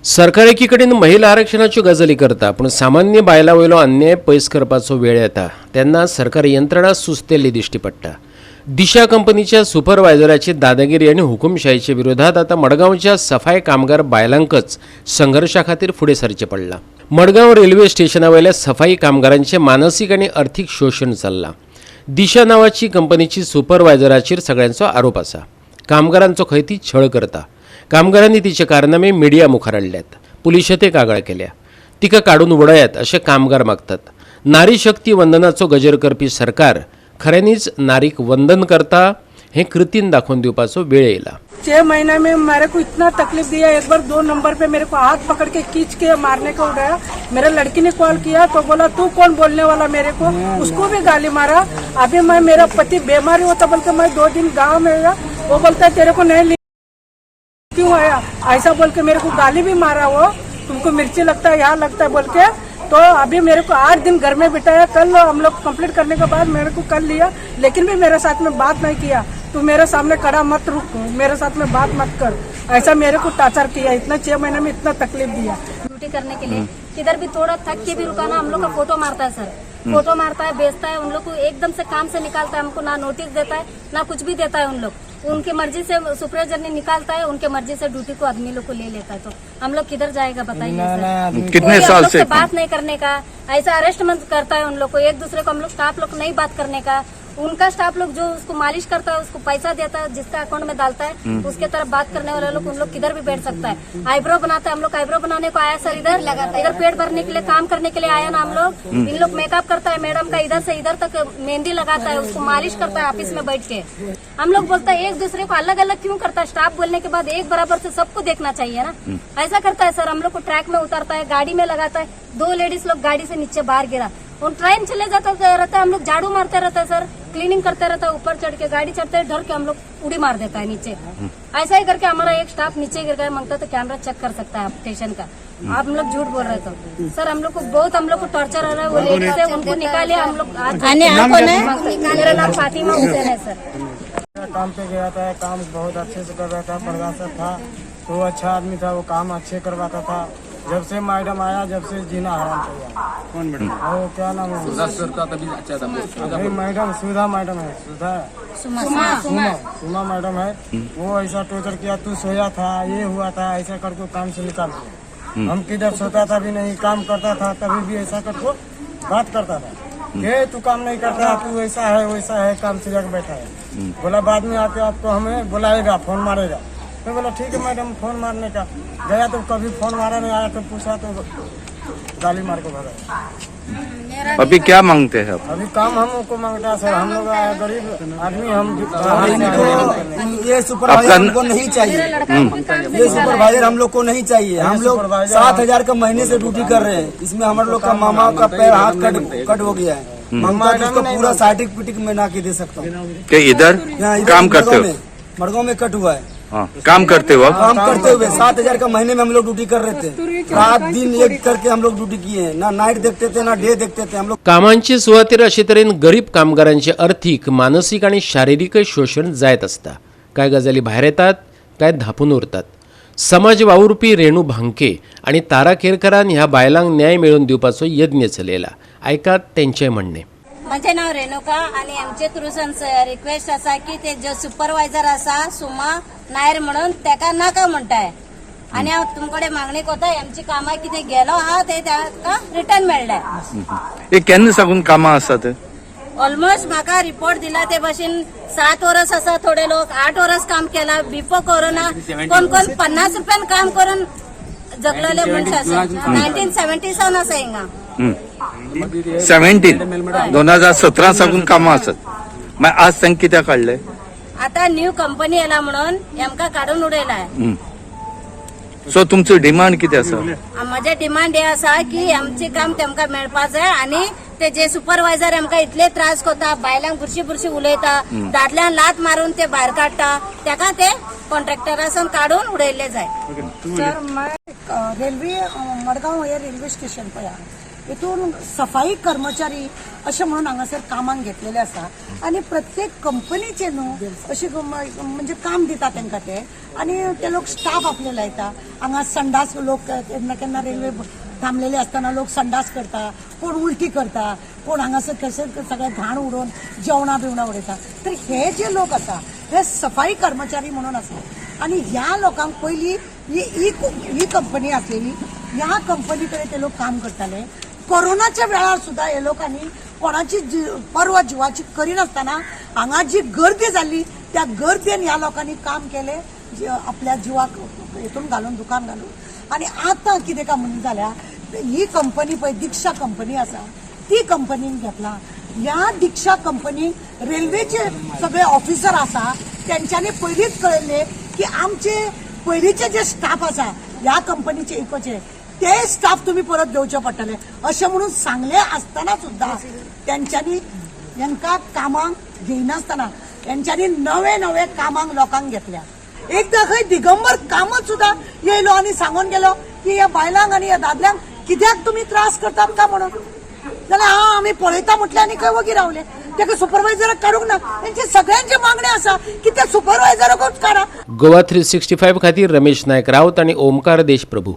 सरकार एकीकडेन महिला आरक्षणाच्यो गजाली करता, पूण सामान्य बायलां वयलो अन्याय पयस करपाचो वेळ येता तेन्ना सरकारी यंत्रणा सुस्तेल्ली दिश्टी पडटा. दिशा कंपनीच्या सुपरवायझराची दादागिरी आनी हुकुमशाहीच्या विरोधात आतां मडगांवच्या सफाई कामगार बायलांकच संघर्शा खातीर फुडें सरचें पडलां. मडगांव रेल्वे स्टेशना वयल्या सफाई कामगारांचें मानसीक आनी अर्थीक शोशण चल्लां. दिशा नांवाची कंपनीची सुपरवायझराचेर सगळ्यांचो आरोप आसा, कामगारांचो खंय ती छळ करता. कामगारांनी तिचे कारनामे मिडिया मुखार हाडल्यात, पुलिशेंतय कागाळ केल्या. तिका काडून उडयात अशें कामगार मागतात. नारी शक्ती वंदनाचो गजर करपी सरकार खऱ्यांनीच नारीक वंदन करता हें कृतीन दाखोवन दिवपाचो वेळ येयला. 6 महीने में मेरे को इतना तकलीफ दिया. एक बार दो नंबर पे मेरे को हाथ पकड़ के खींच के मारने को उठाया. मेरे लड़की ने कॉल किया तो बोला, "तू कौन बोलने वाला मेरे को?" उसको भी गाली मारा. अभी मैं, मेरा पति बीमारी होता बोल के मैं 2 दिन गांव में गया. वो बोलता है, "तेरे को नहीं ली क्यों आया?" ऐसा बोल के मेरे को गाली भी मारा वो. "तुमको मिर्ची लगता है, यहाँ लगता है" बोल के. तो अभी मेरे को 8 दिन घर में बिठाया. कल हम लोग कंप्लीट करने के बाद मेरे को कल लिया, लेकिन भी मेरे साथ में बात नहीं किया. "तू मेरे सामने खड़ा मत रुक, मेरे साथ में बात मत कर", ऐसा मेरे को टार्चर किया. इतना 6 महीने में इतना तकलीफ दिया. ड्यूटी करने के लिए किधर भी थोड़ा थक के भी रुका ना, हम लोग का फोटो मारता है सर. फोटो मारता है, बेचता है. उन लोग को एकदम से काम से निकालता है. हमको ना नोटिस देता है, ना कुछ भी देता है. उन लोग उनकी मर्जी से सुपरवाइजर ने निकालता है, उनके मर्जी से ड्यूटी को आदमी लोग को ले लेता है. तो हम लोग किधर जाएगा, बताइए सर. कितने कोई हम साल लोग से? से बात नहीं करने का, ऐसा अरेस्टमेंट करता है उन लोग को. एक दूसरे को हम लोग स्टाफ लोग नहीं बात करने का. उनका स्टाफ लोग जो उसको मालिश करता है, उसको पैसा देता है, जिसका अकाउंट में डालता है, उसके तरफ बात करने वाले लोग, उन लोग किधर भी बैठ सकता है. आईब्रो बनाता है. हम लोग आईब्रो बनाने को आया सर इधर. इधर पेट भरने के लिए, काम करने के लिए आया ना हम लोग. इन लोग मेकअप करता है मैडम का, इधर से इधर तक मेहंदी लगाता है, उसको मालिश करता है ऑफिस में बैठ के. हम लोग बोलता है, एक दूसरे को अलग अलग क्यों करता है? स्टाफ बोलने के बाद एक बराबर से सबको देखना चाहिए ना. ऐसा करता है सर. हम लोग को ट्रैक में उतारता है, गाड़ी में लगाता है. दो लेडीज लोग गाड़ी से नीचे बाहर गिरा. उन ट्रेन चले जाता रहता है. हम लोग झाड़ू मारते रहता है सर, क्लीनिंग करते रहता है. ऊपर चढ़ के, गाड़ी चढ़ते डर के हम लोग उड़ी मार देता है नीचे. ऐसा ही करके हमारा एक स्टाफ नीचे गिर गया. मांगता तो कैमरा चेक कर सकता है आप स्टेशन का. आप हम लोग झूठ बोल रहे तो सर, हम लोग को बहुत, हम लोग को टॉर्चर हो रहा है. वो लेडीज है, उनको निकालिए. हम लोग आज मेरा नाम फातिमा हुसैन है सर. काम पे गया था. काम बहुत अच्छे से कर रहा था. प्रकाशक था तो अच्छा आदमी था, वो काम अच्छे करवाता था. जब से मैडम आया, जब से जीना हराम हो गया. कौन मैडम? वो क्या नाम है? सर का तभी अच्छा था. अरे मैडम, सुधा मैडम है, सुधा, सुमा, सुमा मैडम है. वो ऐसा टॉर्चर किया, "तू सोया था, ये हुआ था", ऐसा करके काम से निकाल दिया. हम किधर सोता था भी नहीं, काम करता था, तभी भी ऐसा करके बात करता था कि "तू काम नहीं करता, तू ऐसा है, वैसा है", काम से जाके बैठा है. बोला, "बाद में आके आपको हमें बुलाएगा, फोन मारेगा." मैं बोला, "ठीक है मैडम." फोन मारने का गया तो कभी फोन मारा नहीं. आया तो पूछा तो गाली मार के भगा. अभी क्या मांगते हैं आप? अभी काम हमको मांगता है सर. हम लोग गरीब आदमी, हम बाहर से आए हैं. ये सुपरवाइजर आपका- हमको नहीं चाहिए. लड़का को भी काम से ये सुपरवाइजर हम लोग को नहीं चाहिए. हम लोग सुपरवाइजर 7,000 का महीने से ड्यूटी कर रहे हैं. इसमें हमारे लोग का मामा का पैर हाथ कट कट हो गया है. मांगता तो उसको पूरा सर्टिफिकेट में ना के दे सकता हूँ. कि इधर यहाँ इधर काम करते मड़गांव हो? में, मड़गांव में कट हुआ है. हाँ, काम करते हो आप? काम करते हुए 7,000 का महीने में हम लोग ड्यूटी कर रहे थे. रात दिन एक करके हम लोग ड्यूटी किए हैं. ना नाइट देखते थे, ना डे देखते थे हम लोग. कामांचे सुवातेर अशे तरेन गरीब कामगारांचे अर्थीक, मानसीक आनी शारिरीकय शोशण जायत आसता. कांय गजाली भायर येतात, कांय धांपून उरतात. समाज वावुरपी रेणू भांके आनी तारा केरकरान ह्या बायलांक न्याय मेळोवन दिवपाचो यत्न चलयला. आयकात तेंचें म्हणणें. म्हजें नांव रेणुका आनी आमचे थ्रूसान रिक्वेस्ट आसा की ते जो सुपरवायझर आसा सुमा नायर म्हणून, तेका नाका म्हणटाय. आनी हांव तुमकडे मागणी करता, आमची कामां कितें गेलो आहा ते ताका रिटर्न मेळ्ळे. हे केन्ना साकून कामां आसात? ऑलमोस्ट म्हाका रिपोर्ट दिला ते भशेन 7 वर्स आसा. थोडे लोक 8 वर्स काम केला. बिफोर कोरोना कोण कोण 50 रुपयान काम करून जगलेले मनशां आसा. 1977 आसा हिंगा. 17, 2017 साकून कामां आसात. मागीर आज तांकां कित्याक काडले? आता न्यू कंपनी येला म्हणून आमकां काडून उडयलाय. सो तुमचो डिमांड कितें आसा? म्हजें डिमांड हे आसा की आमचें काम तेमकां मेळपा जाय आनी ते जे सुपरवायझर आमकां इतले त्रास करता, बायलांक बुरशी बुरशी उलयता, दादल्यांक लात मारून ते भायर काडटा, तेका ते कॉन्ट्रॅक्टरासून काडून उडयल्ले जाय. सर, मैं रेलवे मडगांव हे रेलवे स्टेशन पे. हितून सफाई कर्मचारी अशें म्हणून हांगासर कामाक घेतलेले आसा आनी प्रत्येक कंपनीचे न्हू अशी म्हणजे काम दिता तांकां ते आनी ते लोक स्टाफ आपले लायता. हांगा संडास लोक केन्ना केन्ना रेल्वे थांबलेले आसतना लोक संडास करता, कोण उलटी करता, कोण हांगासर कशें सगळें घाण उडोवन जेवणां बिवणां उडयता. तर हे जे लोक आसा हे सफाई कर्मचारी म्हणून आसा आनी ह्या लोकांक पयली ही ही ही कंपनी आसलेली, ह्या कंपनी कडेन ते लोक काम करताले. कोरोनाच्या वेळार सुद्दां हे लोकांनी कोणाची पर्वा जिवाची करिनासतना हांगा जी गर्दी जाल्ली त्या गर्देन ह्या लोकांनी काम केलें, आपल्या जिवाक हेतून घालून, दुकान घालून. आनी आतां कितें काय म्हणून जाल्या, ही कंपनी पळय दीक्षा कंपनी आसा ती कंपनीन घेतला. ह्या दीक्षा कंपनी रेल्वेचे सगळे ऑफिसर आसा तेंच्यांनी पयलींच कळयल्लें की आमचे पयलींचे जे स्टाफ आसा ह्या कंपनीचे इकोचे ते स्टाफ तुमी परत घेवचे पडटले अशें म्हणून सांगले आसतना सुद्दां तेंच्यांनी हेंकां कामांक घेयनासतना तेंच्यांनी नवे नवे कामांक लोकांक घेतल्या. एकदां खंय दिगंबर कामत सुद्दां येयलो आनी सांगून गेलो की ह्या बायलांक आनी ह्या दादल्यांक कित्याक तुमी त्रास करतात का म्हणून, जाल्यार हा आमी पळयता म्हटलें आनी खंय वगी रावले. तेका सुपरवायझराक काडूंक ना. तेंची सगळ्यांची मागणी आसा की त्या सुपरवायझराकूच काडा. गोवा 365 खातीर रमेश नायक राऊत आणि ओमकार देशप्रभू.